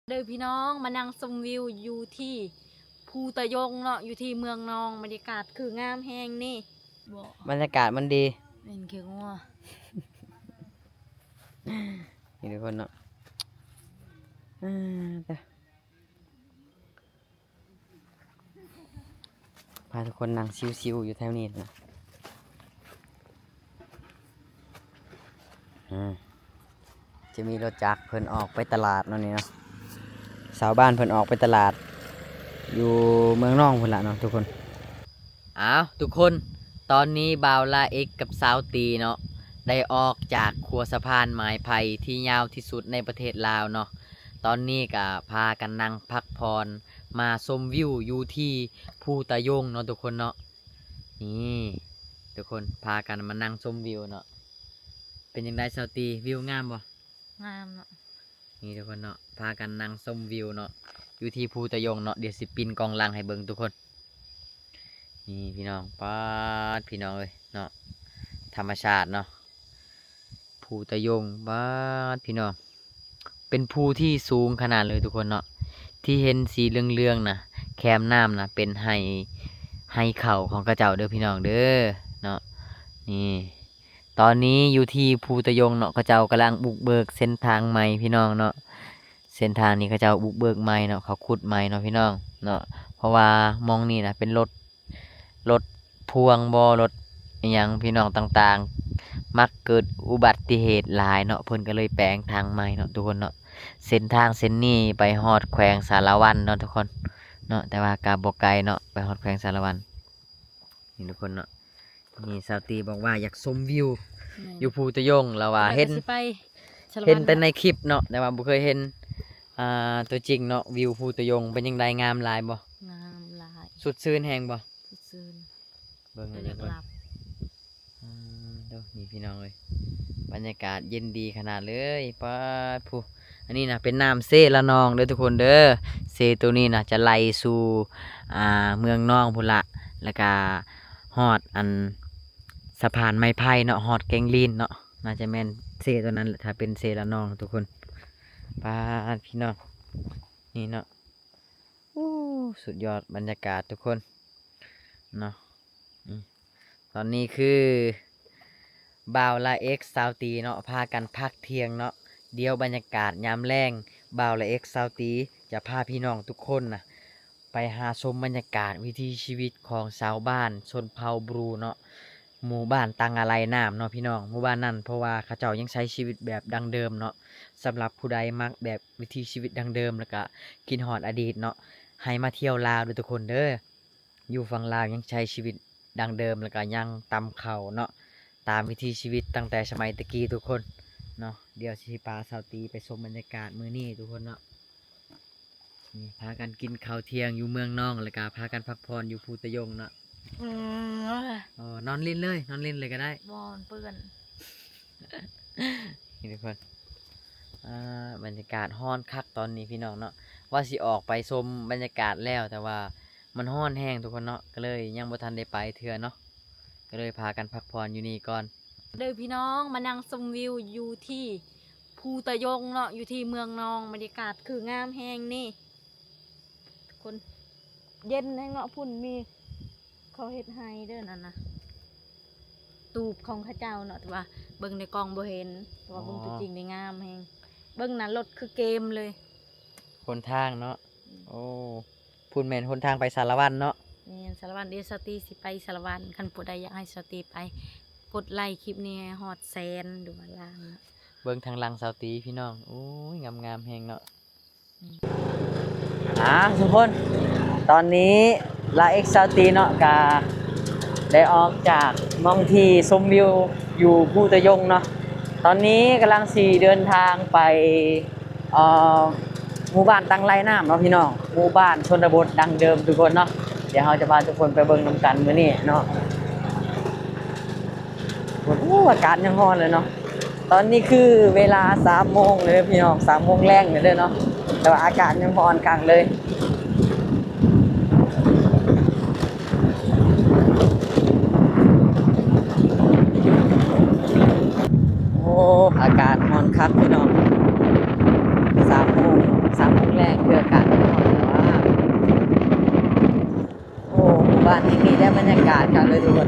ເດີພີ່ນ້ອງ ມານັ່ງຊົມວິວຢູ່ທີ່ພູຕະຍົງເນາະ ຢູ່ທີ່ເມືອງນອງ ບັນຍາກາດຄືງາມແຮງນີ້. ບໍ່ ບັນຍາກາດມັນດີ ເຫັນແຂ້ງົວ ນີ້ທຸກຄົນເນາະ ອ່າ ພາທຸກຄົນນັ່ງຊິວໆຢູ່ແຖວນີ້ນະ ອືມ ຈະມີລົດຈັກເພິ່ນອອກໄປຕະຫຼາດເນາະນີ້ເນາະ ຊາວບ້ານເພິ່ນອອກໄປຕະຫຼາດ ຢູ່ເມືອງນອງພຸ້ນລະເນາະທຸກຄົນ. ອ້າວ ທຸກຄົນ ຕອນນີ້ບ່າວລາເອັກກັບສາວຕີເນາະ ໄດ້ອອກຈາກຂົວສະພານໄມ້ໄຜ່ທີ່ຍາວທີ່ສຸດໃນປະເທດລາວເນາະ ຕອນນີ້ກະພາກັນນັ່ງພັກຜ່ອນ ມາຊົມວິວຢູ່ທີ່ພູຕະຍົງເນາະທຸກຄົນເນາະ. ນີ້ທຸກຄົນ ພາກັນມານັ່ງຊົມວິວເນາະ ເປັນຈັ່ງໃດສາວຕີ ວິວງາມບໍ່? ງາມເນາະ ນີ້ທຸກຄົນເນາະ ພາກັນນັ່ງຊົມວິວເນາະ ຢູ່ທີ່ພູຕະຍົງເນາະ ດຽວຊິປິ່ນກ້ອງຫຼັງໃຫ້ເບິ່ງທຸກຄົນ. ນີ້ພີ່ນ້ອງ ປາດ ພີ່ນ້ອງເອີຍເນາະ ທຳມະຊາດເນາະ ພູຕະຍົງ ປາດ ພີ່ນ້ອງ ເປັນພູທີ່ສູງຂະໜາດເລີຍທຸກຄົນເນາະ ທີ່ເຫັນສີເຫຼືອງໆນະ ແຄມນ້ຳນະ ເປັນໄຮ່ ໄຮ່ເຂົ້າຂອງເຂົາເຈົ້າເດີພີ່ນ້ອງເດີເນາະ. ນີ້ ຕອນນີ້ຢູ່ທີ່ພູຕະຍົງເນາະ ເຂົາເຈົ້າກຳລັງບຸກເບີກເສັ້ນທາງໃໝ່ພີ່ນ້ອງເນາະ ເສັ້ນທາງນີ້ເຂົາເຈົ້າບຸກເບີກໃໝ່ເນາະ ເຂົາຂຸດໃໝ່ເນາະພີ່ນ້ອງເນາະ ເພາະວ່າໝ່ອງນີ້ນະເປັນລົດ ລົດພ່ວງບໍ່ ລົດອີ່ຫຍັງພີ່ນ້ອງຕ່າງໆ ມັກເກີດອຸບັດຕິເຫດຫຼາຍເນາະ ເພິ່ນກໍເລີຍແປງທາງໃໝ່ເນາະທຸກຄົນເນາະ. ເສັ້ນທາງເສັ້ນນີ້ໄປຮອດແຂວງສາລະວັນເນາະທຸກຄົນເນາະ ແຕ່ວ່າກໍບໍ່ໄກເນາະ ໄປຮອດແຂວງສາລະວັນ ນີ້ທຸກຄົນເນາະ. ນີ້ສາວຕີບອກວ່າຢາກຊົມວິວ ແມ່ນ ຢູ່ພູຕະຍົງ ລາວວ່າເຫັນ ເຫັນແຕ່ໃນຄລິບເນາະ ແຕ່ວ່າບໍ່ເຄີຍເຫັນ ອ່າ ຕົວຈິງເນາະ. ວິວພູຕະຍົງເປັນຈັ່ງໃດ ງາມຫຼາຍບໍ່? ງາມຫຼາຍ ສົດຊື່ນແຮງບໍ່? ສົດຊື່ນ ເບິ່ງເລີຍທຸກຄົນ ອືມ ໂອ້ ນີ້ພີ່ນ້ອງເອີຍ ບັນຍາກາດເຢັນດີຂະໜາດເລີຍ ປາດ ພູ ອັນນີ້ນະເປັນນ້ຳເຊລະນອງເດີທຸກຄົນເດີ ເຊໂຕນີ້ນະຈະໄຫຼສູ່ ອ່າ ເມືອງນອງພຸ້ນລະ ແລ້ວກະຮອດອັນສະພານໄມ້ໄຜ່ເນາະ ຮອດແກ້ງລີນເນາະ ໜ້າຈະແມ່ນເຊໂຕນັ້ນແຫຼະ ຖ້າເປັນເຊລະນອງທຸກຄົນ. ປາດ ພີ່ນ້ອງ ນີ້ເນາະ ໂອ້ ສຸດຍອດບັນຍາກາດທຸກຄົນເນາະ. ອືມ ຕອນນີ້ຄືບ່າວລາເອັກ ສາວຕີເນາະ ພາກັນພັກທ່ຽງເນາະ. ດຽວບັນຍາກາດຍາມແລງ ບ່າວລາເອັກ ສາວຕີຈະພາພີ່ນ້ອງທຸກຄົນນະ ໄປຫາຊົມບັນຍາກາດວິຖີຊີວິດຂອງຊາວບ້ານຊົນເຜົ່າບຣູເນາະ ໝູ່ບ້ານຕັງອາໄລນ້ຳເນາະພີ່ນ້ອງ. ໝູ່ບ້ານນັ້ນ ເພາະວ່າເຂົາເຈົ້າຍັງໃຊ້ຊີວິດແບບດັ້ງເດີມເນາະ. ສຳລັບຜູ້ໃດມັກແບບວິຖີຊີວິດດັ້ງເດີມ ແລ້ວກະຄິດຮອດອະດີດເນາະ ໃຫ້ມາທ່ຽວລາວເດີທຸກຄົນເດີ. ຢູ່ຝັ່ງລາວຍັງໃຊ້ຊີວິດດັ້ງເດີມ ແລ້ວກະຍັງຕຳເຂົ້າເນາະ ຕາມວິຖີຊີວິດຕັ້ງແຕ່ສະໄໝແຕ່ກີ້ທຸກຄົນເນາະ. ດຽວຊິພາສາວຕີໄປຊົມບັນຍາກາດມື້ນີ້ທຸກຄົນເນາະ. ນີ້ ພາກັນກິນເຂົ້າທ່ຽງຢູ່ເມືອງນອງ ແລ້ວກະພາກັນພັກຜ່ອນຢູ່ພູຕະຍົງເນາະ. ອືມ ເອີ ນອນຫຼິ້ນເລີຍ ນອນຫຼິ້ນເລີຍກໍໄດ້ ບໍ່ ມັນເປື້ອນ. ນີ້ທຸກຄົນ ອ່າ ບັນຍາກາດຮ້ອນຄັກຕອນນີ້ພີ່ນ້ອງເນາະ. ວ່າຊິອອກໄປຊົມບັນຍາກາດແລ້ວ ແຕ່ວ່າມັນຮ້ອນແຮງທຸກຄົນເນາະ ກໍເລີຍຍັງບໍ່ທັນໄດ້ໄປເທື່ອເນາະ ກໍເລີຍພາກັນພັກຜ່ອນຢູ່ນີ້ກ່ອນ. ເດີພີ່ນ້ອງ ມານັ່ງຊົມວິວຢູ່ທີ່ພູຕະຍົງເນາະ ຢູ່ທີ່ເມືອງນອງ ບັນຍາກາດຄືງາມແຮງນີ້. ຄົນເຢັນແຮງເນາະ ພຸ້ນມີ ເຂົາເຮັດໄຮ່ເດີນັ້ນນະ ຕູບຂອງເຂົາເຈົ້າເນາະ ແຕ່ວ່າເບິ່ງໃນກ້ອງບໍ່ເຫັນ ແຕ່ວ່າເບິ່ງ ອໍ ຕົວຈິງນີ້ງາມແຮງ. ເບິ່ງນະ ລົດຄືເກມເລີຍ ຫົນທາງເນາະ. ອືມ ໂອ້ ພຸ້ນແມ່ນຫົນທາງໄປສາລະວັນເນາະ. ແມ່ນ ສາລະວັນ ດຽວສາວຕີຊິໄປສາລະວັນ. ຄັນຜູ້ໃດຢາກໃຫ້ສາວຕີໄປ ກົດໄລ້ຄລິບນີ້ໃຫ້ຮອດແສນ ຫຼືວ່າລ້ານເນາະ. ເບິ່ງທາງຫຼັງສາວຕີພີ່ນ້ອງ ໂອ້ຍ ງາມໆແຮງເນາະ. ອ່າ ທຸກຄົນ ຕອນນີ້ລາເອັກ ສາວຕີເນາະ ກະໄດ້ອອກຈາກໝ່ອງທີ່ຊົມວິວຢູ່ພູຕະຍົງເນາະ. ຕອນນີ້ກຳລັງຊິເດີນທາງໄປ ເອີ ໝູ່ບ້ານຕັງໄລນ້ຳເນາະພີ່ນ້ອງ ໝູ່ບ້ານຊົນນະບົດດັ້ງເດີມທຸກຄົນເນາະ. ດຽວເຮົາຈະພາທຸກຄົນໄປເບິ່ງນຳກັນມື້ນີ້ເນາະ. ໂອ້ ອາກາດຍັງຮ້ອນເລີຍເນາະ. ຕອນນີ້ຄືເວລາສາມໂມງເລີຍພີ່ນ້ອງ ສາມໂມງແລງເລີຍເນາະ ແຕ່ວ່າອາກາດຍັງຮ້ອນຄັກເລີຍ. ໂອ້ ອາກາດຮ້ອນຄັກພີ່ນ້ອງ ສາມໂມງ ສາມໂມງ ແຈ້ງເພື່ອການນອນ ແຕ່ວ່າ ໂອ້ ໝູ່ບ້ານແຫ່ງນີ້ໄດ້ບັນຍາກາດຄັກເລີຍທຸກຄົນ.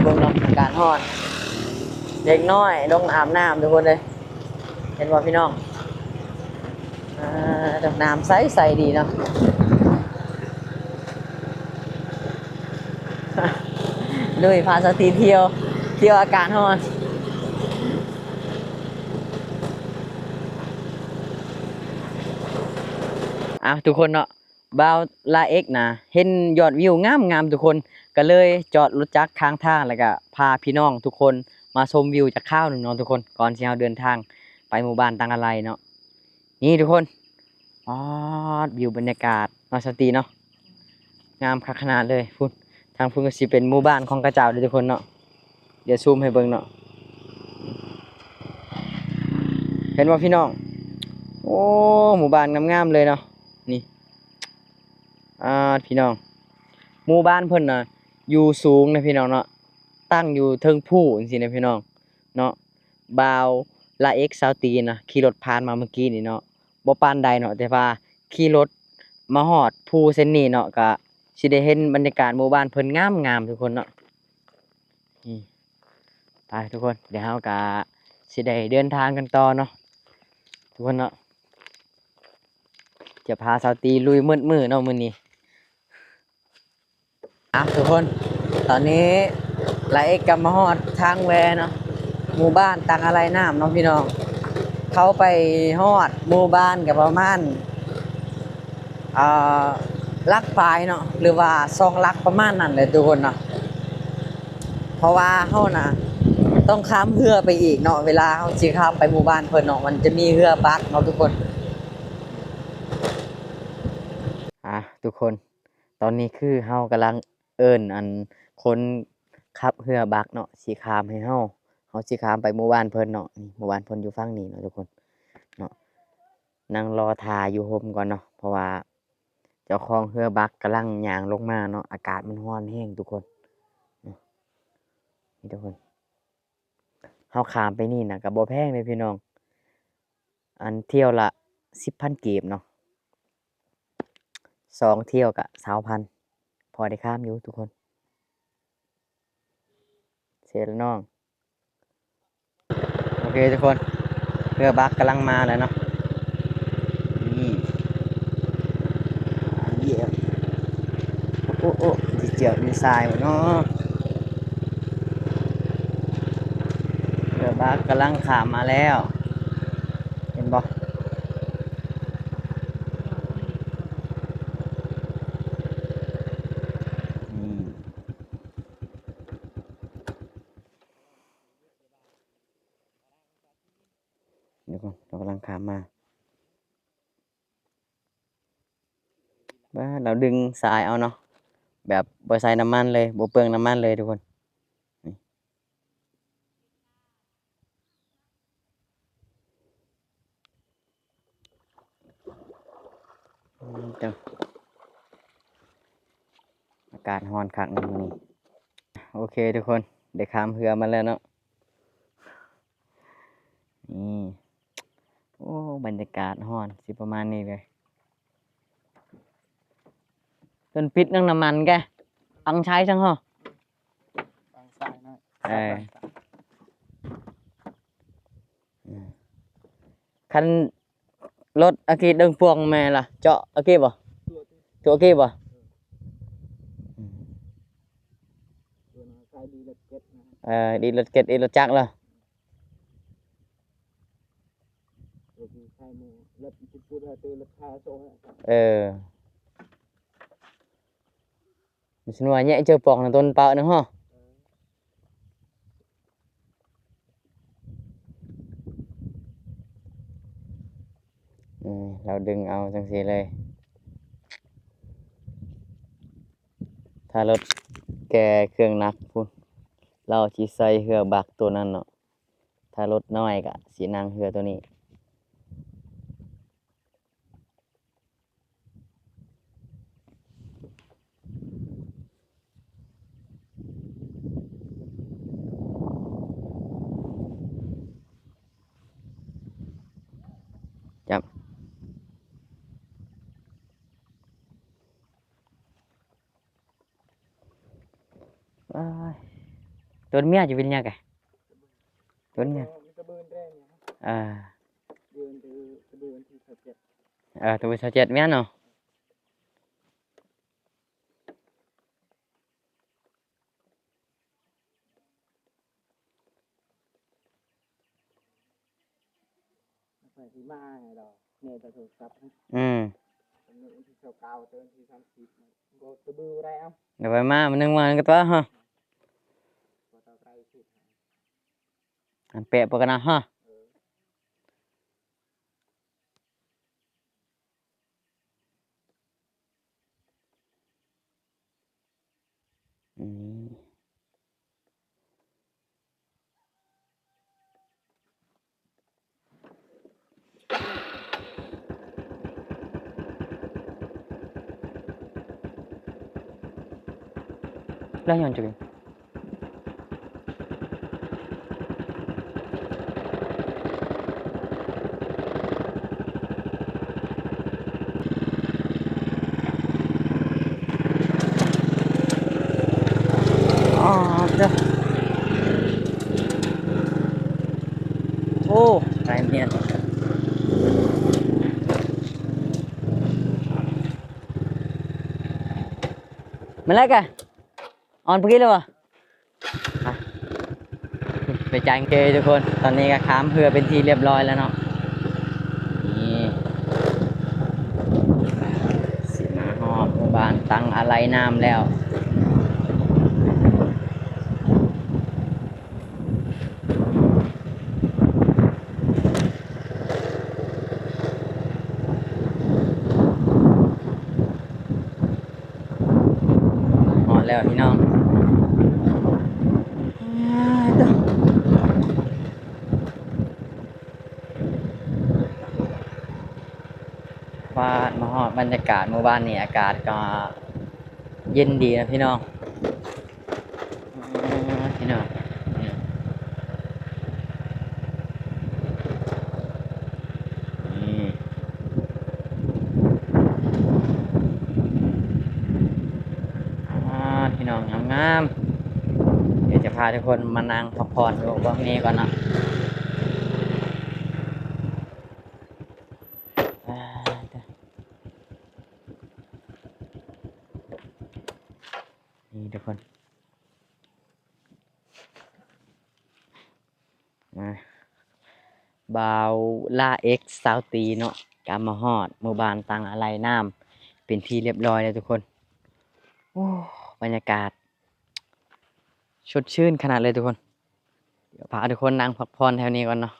ເບິ່ງເນາະ ອາກາດຮ້ອນ ເດັກນ້ອຍລົງອາບນ້ຳທຸກຄົນເອີຍ. ເຫັນບໍ່ພີ່ນ້ອງ? ອ່າ ນ້ຳໃສໆ ດີເນາະ. ລຸຍ ພາສາວຕີທ່ຽວ ທ່ຽວອາກາດຮ້ອນ. ເອົາ ທຸກຄົນເນາະ ບ່າວລາເອັກນະ ເຫັນຍອດວິວງາມໆ ທຸກຄົນ ກໍເລີຍຈອດລົດຈັກຂ້າງທາງ ແລ້ວກໍພາພີ່ນ້ອງທຸກຄົນມາຊົມວິວຈັກຄາວໜຶ່ງເນາະທຸກຄົນ ກ່ອນທີ່ເຮົາເດີນທາງໄປໝູ່ບ້ານຕັງອາໄລເນາະ. ນີ້ທຸກຄົນ ປາດ ວິວບັນຍາກາດເນາະ ສາວຕີເນາະ ງາມຄັກຂະໜາດເລີຍ. ພຸ້ນ ທາງພຸ້ນກໍຊິເປັນໝູ່ບ້ານຂອງເຂົາເຈົ້າເດີທຸກຄົນເນາະ. ດຽວຊູມໃຫ້ເບິ່ງເນາະ ເຫັນບໍ່ພີ່ນ້ອງ? ໂອ້ ໝູ່ບ້ານງາມໆ ເລີຍເນາະ. ນີ້ ອ່າ ພີ່ນ້ອງ ໝູ່ບ້ານເພິ່ນນະຢູ່ສູງນະພີ່ນ້ອງເນາະ ຕັ້ງຢູ່ເທິງພູຈັ່ງຊີ້ນະພີ່ນ້ອງເນາະ. ບ່າວລາເອັກ ສາວຕີນະ ຂີ່ລົດຜ່ານມາເມື່ອກີ້ນີ້ເນາະ ບໍ່ປານໃດເນາະ ແຕ່ວ່າຂີ່ລົດມາຮອດພູເສັ້ນນີ້ເນາະ ກະຊິໄດ້ເຫັນບັນຍາກາດໝູ່ບ້ານເພິ່ນງາມໆ ທຸກຄົນເນາະ. ນີ້ ໄປທຸກຄົນ ດຽວເຮົາກະຊິໄດ້ເດີນທາງກັນຕໍ່ເນາະ ທຸກຄົນເນາະ. ຈະພາສາວຕີລຸຍມືດມື້ເນາະມື້ນີ້. ອ່ະ ທຸກຄົນ ຕອນນີ້ລາເອັກກໍມາຮອດທາງແວເນາະ ໝູ່ບ້ານຕັງອາໄລນ້ຳເນາະພີ່ນ້ອງ. ເຂົ້າໄປຮອດໝູ່ບ້ານກໍປະມານ ອ່າ ຫຼັກປາຍເນາະ ຫຼືວ່າສອງຫຼັກປະມານນັ້ນແຫຼະທຸກຄົນເນາະ. ເພາະວ່າເຮົານະຕ້ອງຂ້າມເຮືອໄປອີກເນາະ ເວລາເຮົາຊິຂ້າມໄປໝູ່ບ້ານເພິ່ນເນາະ ມັນຈະມີເຮືອບັກເນາະທຸກຄົນ. ອ່ະ ທຸກຄົນ ຕອນນີ້ຄືເຮົາກຳລັງເອີ້ນອັນຄົນຂັບເຮືອບັກເນາະ ຊິຂ້າມໃຫ້ເຮົາ ເຮົາຊິຂ້າມໄປໝູ່ບ້ານເພິ່ນເນາະ. ນີ້ ໝູ່ບ້ານເພິ່ນຢູ່ຝັ່ງນີ້ເນາະທຸກຄົນເນາະ. ນັ່ງລໍຖ້າຢູ່ຮົ່ມກ່ອນເນາະ ເພາະວ່າເຈົ້າຂອງເຮືອບັກກຳລັງຍ່າງລົງມາເນາະ. ອາກາດມັນຮ້ອນແຮງທຸກຄົນເນາະ. ນີ້ທຸກຄົນ ເຮົາຂ້າມໄປນີ້ນະ ກໍບໍ່ແພງເດ້ພີ່ນ້ອງ ອັນທ່ຽວລະສິບພັນກີບເນາະ ສອງທ່ຽວກະຊາວພັນ ພໍໄດ້ຂ້າມຢູ່ທຸກຄົນ. ເສຍລະນ້ອງ. ໂອເຄທຸກຄົນ ເຮືອບັກກຳລັງມາແລ້ວເນາະ. ນີ້ ເຢ້ຍມ. ໂອ້ ໂອ້ ຊິເຈື່ອກມີຊາຍບໍ່ເນາະ? ເຮືອບັກກຳລັງຂ້າມມາແລ້ວ ເຫັນບໍ່? ນີ້ ດຽວກ່ອນ ເຮົາກຳລັງຂ້າມມາ. ບາດ ລາວດຶງສາຍເອົາເນາະ ແບບບໍ່ໃສ່ນ້ຳມັນເລີຍ ບໍ່ເປືອງນ້ຳມັນເລີຍທຸກຄົນ. ນີ້ ອືມ ເຈົ້າ ອາກາດຮ້ອນຄັກເນາະມື້ນີ້. ໂອເຄທຸກຄົນ ໄດ້ຂ້າມເຮືອມາແລ້ວເນາະ. ນີ້ ໂອ້ ບັນຍາກາດຮ້ອນ ຊິປະມານນີ້ເລີຍ. ຈົນປິດນ້ຳ ນ້ຳມັນແກ ປັງໃຊ້ຊັ້ນເນາະ ປັງໃຊ້ເນາະ. ເອີ ຄັນລົດອາກີດເດີງພວງແມ່ນລະ ເຈາະອາກີດບໍ່? ຕົວະອາກີດບໍ່? ເອີ ດີດລົດເກັດ ດີດລົດຈັກລະ. ເອີ ມັນຊິວ່າແຍະເຈີປອງນະ ຕົ້ນປາໜຶ່ງເນາະ. ອືມ ລາວດຶງເອົາຈັ່ງຊີ້ເລີຍ. ຖ້າລົດແກ່ເຄື່ອງໜັກພຸ້ນ ລາວຊິໃສ່ເຮືອບັກໂຕນັ້ນເນາະ. ຖ້າລົດນ້ອຍກະຊິນັ່ງເຮືອໂຕນີ້. ຕົ້ນເມຍຢູ່ວິນຍາກະ ຕົ້ນເມຍ ເອີ ເອີ ຕະເບີນຊາວເຈັດແມ່ນເນາະ. ໄປຊິມາໃຫ້ດອກ ແມ່ນແຕ່ໂທລະສັບ ອືມ ມື້ວັນທີຊາວເກົ້າ ແຕ່ວັນທີສາມສິບ ບໍ່ຕະບືບໍ່ໄດ້ເອົາ ດຽວໄປມາ ມັນຍັງວ່າກັນຕົວະ ຮະ ບໍ່ຕ້ອງໄກສຸດ ອັນແປະປະກັນນະ ຮະ ເອີ. ອືມ ລະຍ້ອນຈັ່ງໃດ? ອໍ ເດີ ໂອ້ ຕາຍແມ່ນ ມາແລ້ວກະ ອອນປະກິນແລ້ວບໍ່? ໄປຈ່າຍເງິນ ໂອເຄທຸກຄົນ ຕອນນີ້ກໍຂ້າມເຮືອເປັນທີ່ຮຽບຮ້ອຍແລ້ວເນາະ. ນີ້ ຊິມາຮອດໝູ່ບ້ານຕັງອາໄລນ້ຳແລ້ວ. ຮອດແລ້ວພີ່ນ້ອງ ປາດ ມາຮອດບັນຍາກາດໝູ່ບ້ານນີ້ ອາກາດກໍເຢັນດີນະພີ່ນ້ອງ. ອືມ ພີ່ນ້ອງ ນີ້ ນີ້ ອາ ພີ່ນ້ອງ ງາມໆ. ດຽວຈະພາທຸກຄົນມານັ່ງພັກຜ່ອນຢູ່ເບື້ອງນີ້ກ່ອນເນາະ. ອາ ນີ້ທຸກຄົນ ມາ ບ່າວລາເອັກຊາວຕີເນາະ ກະມາຮອດໝູ່ບ້ານຕັງອາໄລນ້ຳເປັນທີ່ຮຽບຮ້ອຍແລ້ວທຸກຄົນ. ໂອ້ ບັນຍາກາດສົດຊື່ນຂະໜາດເລີຍທຸກຄົນ. ດຽວພາທຸກຄົນນັ່ງພັກຜ່ອນແຖວນີ້ກ່ອນເນາະ.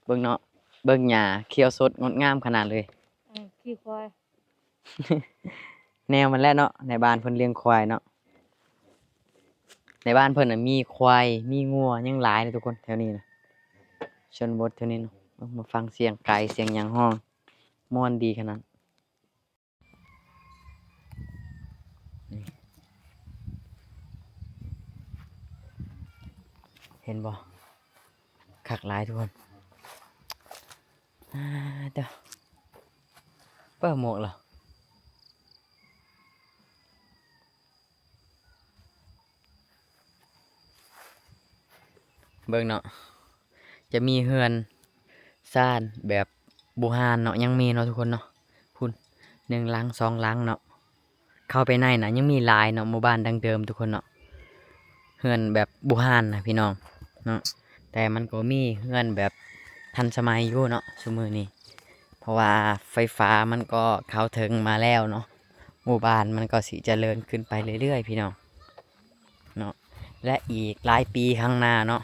ເບິ່ງເນາະ ເບິ່ງຫຍ້າຂຽວສົດງົດງາມຂະໜາດເລີຍ. ເອີ ຂີ່ຄວາຍ ແນວມັນແຫຼະເນາະ ໃນບ້ານເພິ່ນລ້ຽງຄວາຍເນາະ. ໃນບ້ານເພິ່ນນະມີຄວາຍ ມີງົວ ຍັງຫຼາຍເລີຍທຸກຄົນ ແຖວນີ້ນະ ຊົນບົດແຖວນີ້ເນາະ. ເບິ່ງ ມາຟັງສຽງໄກ່ ສຽງຫຍັງຮ້ອງ ມ່ວນດີຂະໜາດ. ນີ້ ເຫັນບໍ່ ຄັກຫຼາຍທຸກຄົນ. ອາ ເດີ ເປີດໝວກລະ ເບິ່ງເນາະ ຈະມີເຮືອນຊານແບບບູຮານເນາະ ຍັງມີເນາະທຸກຄົນເນາະ. ພຸ້ນ ໜຶ່ງຫຼັງສອງຫຼັງເນາະ. ເຂົ້າໄປໃນນະຍັງມີຫຼາຍເນາະ ໝູ່ບ້ານດັ້ງເດີມທຸກຄົນເນາະ ເຮືອນແບບບູຮານນະພີ່ນ້ອງເນາະ. ແຕ່ມັນກໍມີເຮືອນແບບທັນສະໄໝຢູ່ເນາະຊຸມື້ນີ້ ເພາະວ່າໄຟຟ້າມັນກໍເຂົ້າເຖິງມາແລ້ວເນາະ. ໝູ່ບ້ານມັນກໍຊິຈະເລີນຂຶ້ນໄປເລື້ອຍໆ ພີ່ນ້ອງເນາະ. ແລະ ອີກຫຼາຍປີຂ້າງໜ້າເນາະ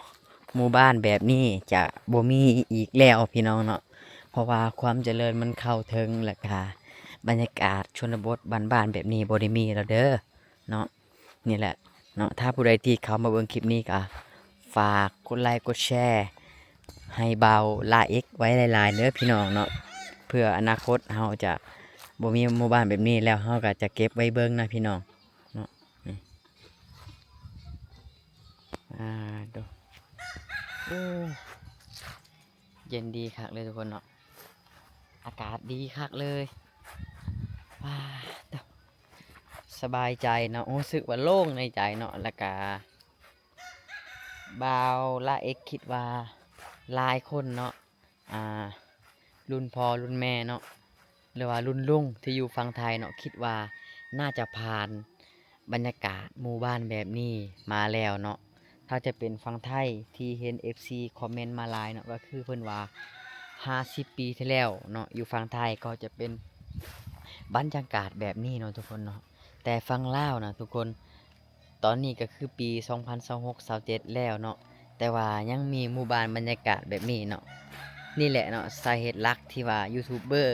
ໝູ່ບ້ານແບບນີ້ຈະບໍ່ມີອີກແລ້ວພີ່ນ້ອງເນາະ ເພາະວ່າຄວາມຈະເລີນມັນເຂົ້າເຖິງ ແລ້ວກະບັນຍາກາດຊົນນະບົດບ້ານໆແບບນີ້ບໍ່ໄດ້ມີແລ້ວເດີເນາະ. ນີ້ແຫຼະເນາະ ຖ້າຜູ້ໃດທີ່ເຂົ້າມາເບິ່ງຄລິບນີ້ກະຝາກກົດໄລກົດແຊໃຫ້ບ່າວລາເອັກໄວ້ຫຼາຍໆເດີພີ່ນ້ອງເນາະ ເພື່ອອະນາຄົດເຮົາຈະບໍ່ມີໝູ່ບ້ານແບບນີ້ແລ້ວ ເຮົາກະຈະເກັບໄວ້ເບິ່ງນະພີ່ນ້ອງເນາະ. ນີ້ ອາ ໂຕ ໂອ້ ເຢັນດີຄັກເລີຍທຸກຄົນເນາະ ອາກາດດີຄັກເລີຍ. ວ້າ ໂຕ ສະບາຍໃຈເນາະ ຮູ້ສຶກວ່າໂລ່ງໃນໃຈເນາະ ແລ້ວກະ ໂ ບ່າວລາເອັກຄິດວ່າຫຼາຍຄົນເນາະ ອ່າ ລຸ້ນພໍ່ລຸ້ນແມ່ເນາະ ຫຼືວ່າລຸ້ນລຸງທີ່ຢູ່ຝັ່ງໄທເນາະ ຄິດວ່າໜ້າຈະຜ່ານບັນຍາກາດໝູ່ບ້ານແບບນີ້ມາແລ້ວເນາະ. ຖ້າຈະເປັນຝັ່ງໄທທີ່ເຫັນເອັຟຊີຄອມເມັນມາຫຼາຍເນາະ ກໍຄືເພິ່ນວ່າຫ້າສິບປີທີ່ແລ້ວເນາະ ຢູ່ຝັ່ງໄທກໍຈະເປັນບັນຍາກາດແບບນີ້ເນາະທຸກຄົນເນາະ. ແຕ່ຝັ່ງລາວນະທຸກຄົນ ຕອນນີ້ກໍຄືປີສອງພັນຊາວຫົກ ຊາວເຈັດແລ້ວເນາະ ແຕ່ວ່າຍັງມີໝູ່ບ້ານບັນຍາກາດແບບນີ້ເນາະ. ນີ້ແຫຼະເນາະ ສາເຫດຫຼັກທີ່ວ່າຢູທູບເບີ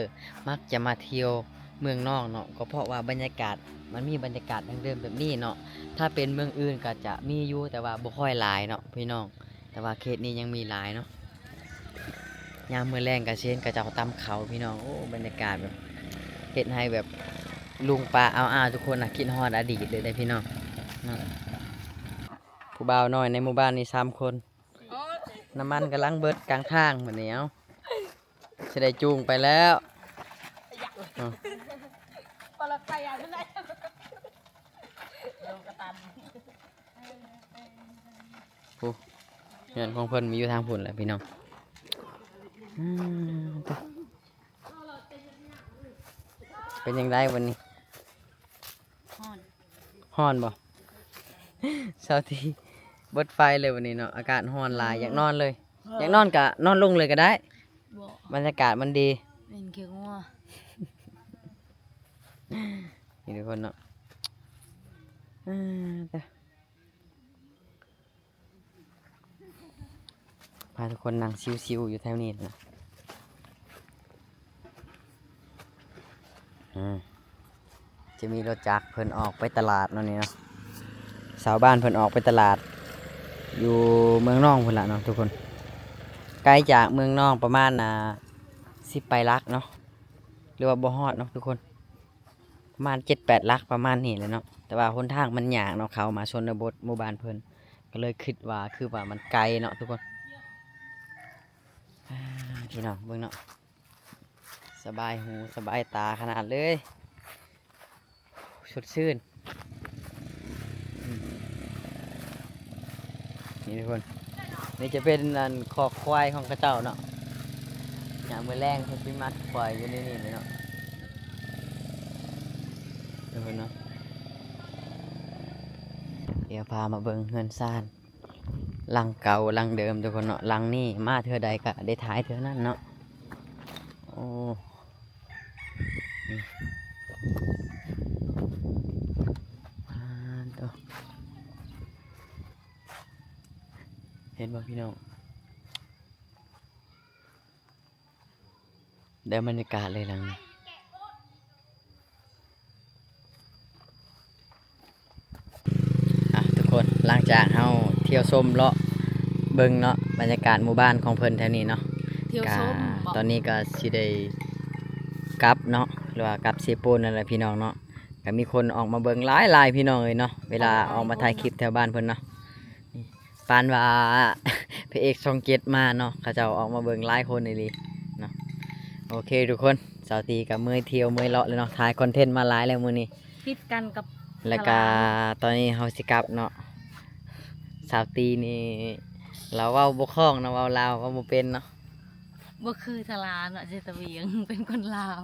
ມັກຈະມາທ່ຽວເມືອງນອງເນາະ ກໍເພາະວ່າບັນຍາກາດ ມັນມີບັນຍາກາດດັ້ງເດີມແບບນີ້ເນາະ. ຖ້າເປັນເມືອງອື່ນກໍຈະມີຢູ່ ແຕ່ວ່າບໍ່ຄ່ອຍຫຼາຍເນາະພີ່ນ້ອງ ແຕ່ວ່າເຂດນີ້ຍັງມີຫຼາຍເນາະ. ຍາມມື້ແລງກໍຊິເຫັນເຂົາເຈົ້າຕຳເຂົ້າພີ່ນ້ອງ. ໂອ້ ບັນຍາກາດແບບ ເຮັດໃຫ້ແບບລຸງປ້າອາວໆ ທຸກຄົນນະຄິດຮອດອະດີດເລີຍເດ້ພີ່ນ້ອງເນາະ. ຜູ້ບ່າວນ້ອຍໃນໝູ່ບ້ານນີ້ສາມຄົນ ນ້ຳມັນກຳລັງເບິດກາງທາງບັດນີ້. ເອົາ ຊິໄດ້ຈູງໄປແລ້ວ. ໂອ້ ເຮືອນຂອງເພິ່ນມີຢູ່ທາງພຸ້ນແຫຼະພີ່ນ້ອງ. ອືມ ເປັນຈັ່ງໃດວັນນີ້? ຮ້ອນ ຮ້ອນບໍ່? ຊາວຕີເບິດໄຟເລີຍວັນນີ້ເນາະ ອາກາດຮ້ອນຫຼາຍ ຢາກນອນເລີຍ. ຢາກນອນກະນອນລົງເລີຍກໍໄດ້ ບໍ່ ບັນຍາກາດມັນດີ. ເປັນຂີ້ງົວ ນີ້ທຸກຄົນເນາະ. ອາ ເດີ ພາທຸກຄົນນັ່ງຊິວໆຢູ່ແຖວນີ້ນະ. ອືມ ຈະມີລົດຈັກເພິ່ນອອກໄປຕະຫຼາດເນາະນີ້ເນາະ. ຊາວບ້ານເພິ່ນອອກໄປຕະຫຼາດຢູ່ເມືອງນອງພຸ້ນລະເນາະທຸກຄົນ. ໄກຈາກເມືອງນອງປະມານ ອ່າ ສິບປາຍຫຼັກເນາະ ຫຼືວ່າບໍ່ຮອດເນາະທຸກຄົນ. ປະມານເຈັດແປດຫຼັກປະມານນີ້ແຫຼະເນາະ. ແຕ່ວ່າຫົນທາງມັນຍາກເນາະ ເຂົ້າມາຊົນນະບົດໝູ່ບ້ານເພິ່ນ ກໍເລີຍຄິດວ່າຄືວ່າມັນໄກເນາະທຸກຄົນ. ອາ ພີ່ນ້ອງເບິ່ງເນາະ ສະບາຍຫູສະບາຍຕາຂະໜາດເລີຍ ສົດຊື່ນ. ນີ້ທຸກຄົນ ນີ້ຈະເປັນອັນຄອກຄວາຍຂອງເຂົາເຈົ້າເນາະ. ຍາມມື້ແລງເພິ່ນຊິມັດຄວາຍຢູ່ໃນນີ້ເລີຍເນາະ ທຸກຄົນເນາະ. ດຽວພາມາເບິ່ງເຮືອນຊານຫຼັງເກົ່າຫຼັງເດີມທຸກຄົນເນາະ. ຫຼັງນີ້ມາເທື່ອໃດກະໄດ້ຖ່າຍເທື່ອນັ້ນເນາະ. ໂອ້ ອືມ ປາດໂທ້ ເຫັນບໍ່ພີ່ນ້ອງ? ໄດ້ບັນຍາກາດເລີຍຫຼັງນີ້. ອ່ະ ທຸກຄົນ ຫຼັງຈາກເຮົາທ່ຽວຊົມເລາະເບິ່ງເນາະ ບັນຍາກາດໝູ່ບ້ານຂອງເພິ່ນແຖວນີ້ເນາະ ທ່ຽວຊົມ ກະ ບໍ່ ຕອນນີ້ກະຊິໄດ້ກັບເນາະ ຫຼືວ່າກັບເຊໂປນນັ້ນແຫຼະພີ່ນ້ອງເນາະ. ກະມີຄົນອອກມາເບິ່ງຫຼາຍໆ ພີ່ນ້ອງເອີຍເນາະ ເວລາອອກມາຖ່າຍຄລິບແຖວບ້ານເພິ່ນເນາະ. ປານວ່າພະເອກຊ່ອງເຈັດມາເນາະ ເຂົາເຈົ້າອອກມາເບິ່ງຫຼາຍຄົນອີ່ຫຼີເນາະ. ໂອເຄທຸກຄົນ ສາວຕີກໍເມື່ອຍທ່ຽວເມື່ອຍເລາະແລ້ວເນາະ ຖ່າຍຄອນເທັນມາຫຼາຍແລ້ວມື້ນີ້ ຜິດກັນກັບ ແລ້ວກໍ ທະລານ ຕອນນີ້ເຮົາຊິກັບເນາະ. ສາວຕີນີ້ລາວເວົ້າບໍ່ຄ່ອງເນາະ ເວົ້າລາວເວົ້າບໍ່ເປັນເນາະ ບໍ່ຄືທະລານເນາະ ເຈຕະວຽງເປັນຄົນລາວ.